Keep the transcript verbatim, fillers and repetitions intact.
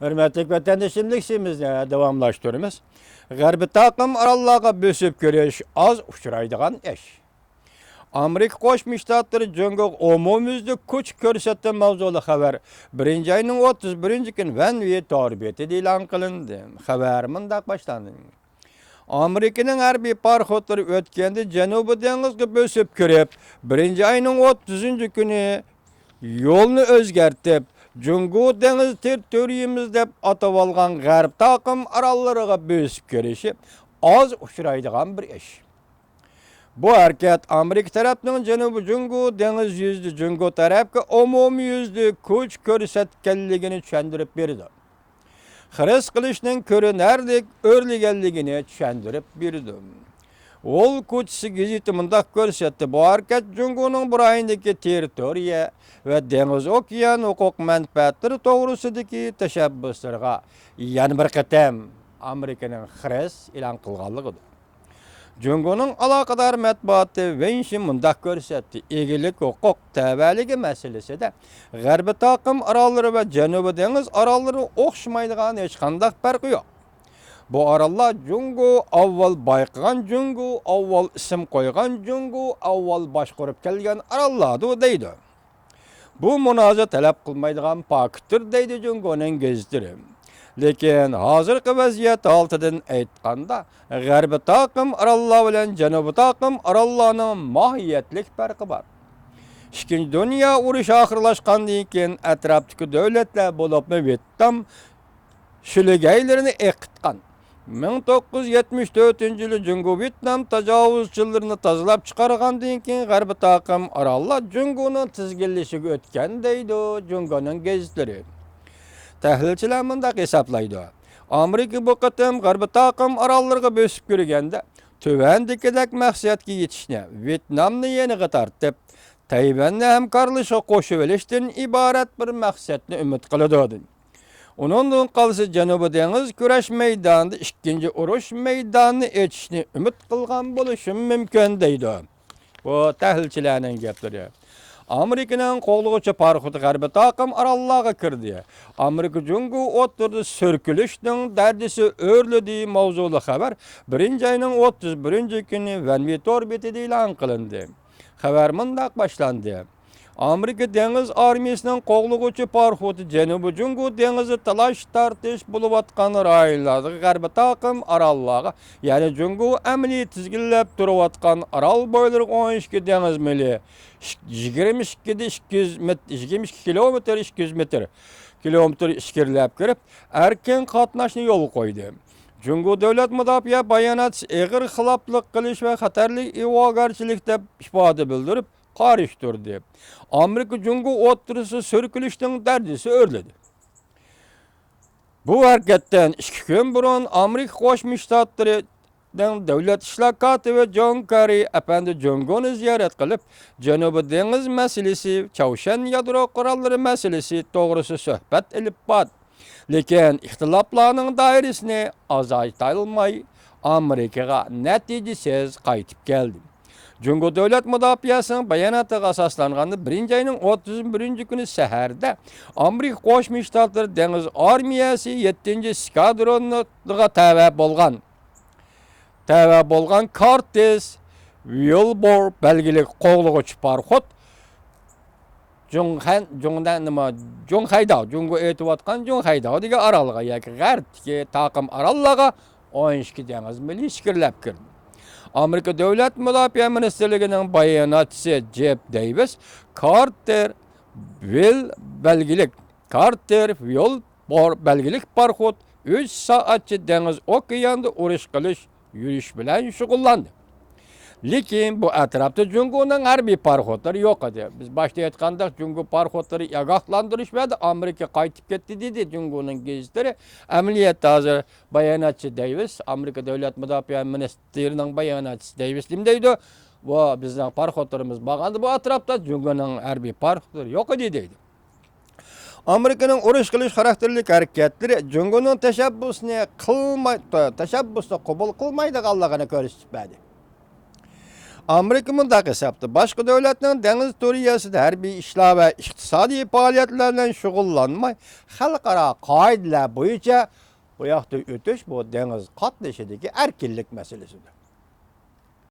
ھۆرمەتلىك ۋەتەندىشىم، لېكسىيىمىزنى داۋاملاشتۇرىمىز. غەربىي تاقىم ئاراللارغا بۆسۈپ كىرىش ئاز ئۇچرايدىغان ئىش. ئامېرىكا قوشما شتاتلىرى جۇڭگوغا ئومۇميۈزلۈك كۈچ كۆرسەتتى ماۋزۇلۇق خەۋەر بىرىنچى ئاينىڭ ئوتتۇز بىرىنچى كۈنى ۋەنۋى تور بېتىدە ئېلان قىلىندى. خەۋەر مۇنداق باشلاندى. ئامېرىكىنىڭ ھەربىي پاراخوتلىرى ئۆتكەندە جەنۇبىي دېڭىزغا بۆسۈپ كىرىپ، بىرىنچى ئاينىڭ ئوتتۇزىنچى كۈنى يولنى ئۆزگەرتىپ، جۇڭگو دېڭىز تېررىتورىيىمىز دەپ ئاتىۋالغان غەرب تاقىم ئاراللىرىغا بۆسۈپ كىرىشى ئاز ئۇچرايدىغان بىر ئىش. بۇ ھەرىكەت ئامېرىكا تەرەپنىڭ جەنۇبىي جۇڭگو دېڭىز يۈزىدە جۇڭگو تەرەپكە ئومۇميۈزلۈك كۈچ كۆرسەتكەنلىكىنى چۈشەندۈرۈپ بېرىدۇ. خىرىس قىلىشنىڭ كۆرۈنەرلىك ئۆرلىگەنلىكىنى چۈشەندۈرۈپ بېرىدۇ. ۋول كوچىسى گېزىتى مۇنداق كۆرسەتتى، بۇ ھەرىكەت جۇڭگونىڭ بۇ رايوندىكى تېررىتورىيە ۋە دېڭىز ئوكيان ھوقۇق مەنپەئەتلىرى توغرىسىدىكى تەشەببۇسلىرىغا يەنە بىر قېتىم ئامېرىكىنىڭ خىرىس ئېلان قىلغانلىقىدۇر. جۇڭگونىڭ ئالاقىدار مەتبۇئاتى ۋېنشى مۇنداق كۆرسەتتى، ئىگىلىك ھوقۇق تەۋەلىكى مەسىلىسىدە غەربىي تاقىم ئاراللىرى ۋە جەنۇبىي دېڭىز ئاراللىرى ئوخشىمايدىغان ھېچقانداق پەرقى يوق. بۇ ئاراللار جۇڭگو ئاۋۋال بايقىغان، جۇڭگو ئاۋۋال ئىسىم قويغان، جۇڭگو ئاۋۋال باشقۇرۇپ كەلگەن ئاراللاردۇ دەيدۇ. بۇ مۇنازىرە تەلەپ قىلمايدىغان پاكىتتۇر دەيدۇ جۇڭگونىڭ گېزىتلىرى. لېكىن ھازىرقى ۋەزىيەت ھالىتىدىن ئېيتقاندا، غەربىي تاقىم ئاراللار بىلەن جەنۇبىي تاقىم ئاراللارنىڭ ماھىيەتلىك پەرقى بار. ئىككىنچى دۇنيا ئۇرۇشى ئاخىرلاشقاندىن كېيىن ئەتراپتىكى دۆلەتلەر، بولۇپمۇ ۋيېتنام، شۆلگەيلىرىنى ئېقىتقان. مىڭ توققۇز يۈز يەتمىش تۆتىنچى يىلى جۇڭگو ۋيېتنام تاجاۋۇزچىلىرىنى تازىلاپ چىقارغاندىن كېيىن، غەربىي تاقىم ئاراللار جۇڭگونىڭ تىزگىنلىشىگە ئۆتكەن دەيدۇ جۇڭگونىڭ گېزىتلىرى. تەھلىلچىلەر مۇنداق ھېسابلايدۇ، ئامېرىكا بۇ قېتىم غەربىي تاقىم ئاراللىرىغا بۆسۈپ كىرگەندە، تۆۋەندىكىدەك مەقسەتكە يېتىشنى، ۋيېتنامنى يېنىغا تارتىپ، تەيۋەننى ھەمكارلىشىشقا قوشۇۋېلىشتىن ئىبارەت بىر مەقسەتنى ئۈمىد قىلىدۇ. ئۇنىڭدىن قالسا، جەنۇبىي دېڭىز كۈرەش مەيدانىدا ئىككىنچى ئۇرۇش مەيدانىنى ئېچىشنى ئۈمىد قىلغان بولۇشى مۇمكىن، دەيدۇ. بۇ تەھلىلچىلەرنىڭ گەپلىرى. ئامېرىكىنىڭ قوغلىغۇچى پاراخوتى غەربىي تاقىم ئاراللارغا كىردى. ئامېرىكا جۇڭگو ئوتتۇرىدا سۈركىلىشنىڭ دەردىسى ئۆرلىدى ماۋزۇلۇق خەۋەر بىرىنچى ئاينىڭ ئوتتۇز بىرىنچى كۈنى ۋەنۋى تور بېتىدە ئېلان قىلىندى. خەۋەر مۇنداق باشلاندى. ئامېرىكا دېڭىز ئارمىيىسىنىڭ قوغلىغۇچى پاراخوتى جەنۇبىي جۇڭگو دېڭىزى تالاش-تارتىش بولۇۋاتقان رايونلاردىكى غەربىي تاقىم ئاراللارغا، يەنى جۇڭگو ئەمەلىي تىزگىنلەپ تۇرۇۋاتقان ئارال بويلىرىغا ئون ئىككى دېڭىز مىلى، يىگىرمە ئىككىدە ئىككى يۈز مېت-، يىگىرمە ئىككى كىلومېتىر، ئىككى يۈز مېتىر، كىلومېتىر ئىچكىرىلەپ كىرىپ، ئەركىن قاتناشنى يولغا قويدى. جۇڭگو دۆلەت مۇداپىئە باياناتچىسى ئېغىر خىلاپلىق قىلىش ۋە خەتەرلىك ئىغۋاگەرچىلىك دەپ ئىپادە بىلدۈرۈپ، قارشى تۇردى. ئامېرىكا جۇڭگو ئوتتۇرىسىدا سۈركىلىشنىڭ دەردىسى ئۆرلىدى. بۇ ھەرىكەتتىن ئىككى كۈن بۇرۇن ئامېرىكا قوشما شتاتلىرىنىڭ دۆلەت ئىشلار كاتىپى جون كېررى ئەپەندى جۇڭگونى زىيارەت قىلىپ، جەنۇبىي دېڭىز مەسىلىسى، چاۋشيەن يادرو قوراللىرى مەسىلىسى توغرىسىدا سۆھبەت ئېلىپ باردى. لېكىن ئىختىلاپلارنىڭ دائىرىسىنى ئازايتالماي، ئامېرىكىغا نەتىجىسىز قايتىپ كەلدى. جۇڭگو دۆلەت مۇداپىئەسىنىڭ باياناتىغا ئاساسلانغاندا، بىرىنچى ئاينىڭ ئوتتۇز بىرىنچى كۈنى سەھەردە ئامېرىكا قوشما شتاتلىرى دېڭىز ئارمىيەسى يەتتىنچى ئېسكادرونىغا تەۋە بولغان، تەۋە بولغان كارتېز ۋىلبور بەلگىلىك قوغلىغۇچى پاراخوت جۇڭخەن، جۇڭدەن نېمە، جۇڭخەيداۋ، جۇڭگو ئېيتىۋاتقان جۇڭخەيداۋ دېگەن ئارالغا ياكى غەربتىكى تاقىم ئاراللارغا ئون ئىككى دېڭىز مىلى ئىچكىرىلەپ كىردى. ئامېرىكا دۆلەت مۇداپىئە مىنىستىرلىكىنىڭ باياناتچىسى جېف دېيۋىس كارتېر ۋىل بەلگىلىك، كارتېر ۋىل بور بەلگىلىك پاراخوت ئۈچ سائەتچە دېڭىز ئوكياندا ئۇرۇش قىلىش، يۈرۈش بىلەن شۇغۇللاندى. لېكىن بۇ ئەتراپتا جۇڭگونىڭ ھەربىي پاراخوتلىرى يوق ئىدى. بىز باشتا ئېيتقاندەك، جۇڭگو پاراخوتلىرى ئاگاھلاندۇرۇش بەردى، ئامېرىكا قايتىپ كەتتى دېدى جۇڭگونىڭ گېزىتلىرى. ئەمەلىيەتتە ھازىر باياناتچى دېيۋىس، ئامېرىكا دۆلەت مۇداپىئە مىنىستىرىنىڭ باياناتچىسى دېيۋىس نېمە دەيدۇ؟ بۇ بىزنىڭ پاراخوتلىرىمىز بارغاندا بۇ ئەتراپتا جۇڭگونىڭ ھەربىي پاراخوتلىرى يوق ئىدى دەيدۇ. ئامېرىكىنىڭ ئۇرۇش قىلىش خاراكتېرلىك ھەرىكەتلىرى جۇڭگونىڭ تەشەببۇسىنى قىلماي، تەشەببۇسنى قوبۇل قىلمايدىغانلىقىنى كۆرسىتىپ بەردى. ئامېرىكا مۇنداق ھېسابتا، باشقا دۆلەتنىڭ دېڭىز تورى يەسىدە ھەربىي ئىشلار ۋە ئىقتىسادىي پائالىيەتلەر بىلەن شۇغۇللانماي، خەلقئارا قائىدىلەر بويىچە بۇ ياقتا ئۆتۈش، بۇ دېڭىز قاتنىشىدىكى ئەركىنلىك مەسىلىسىدۇر.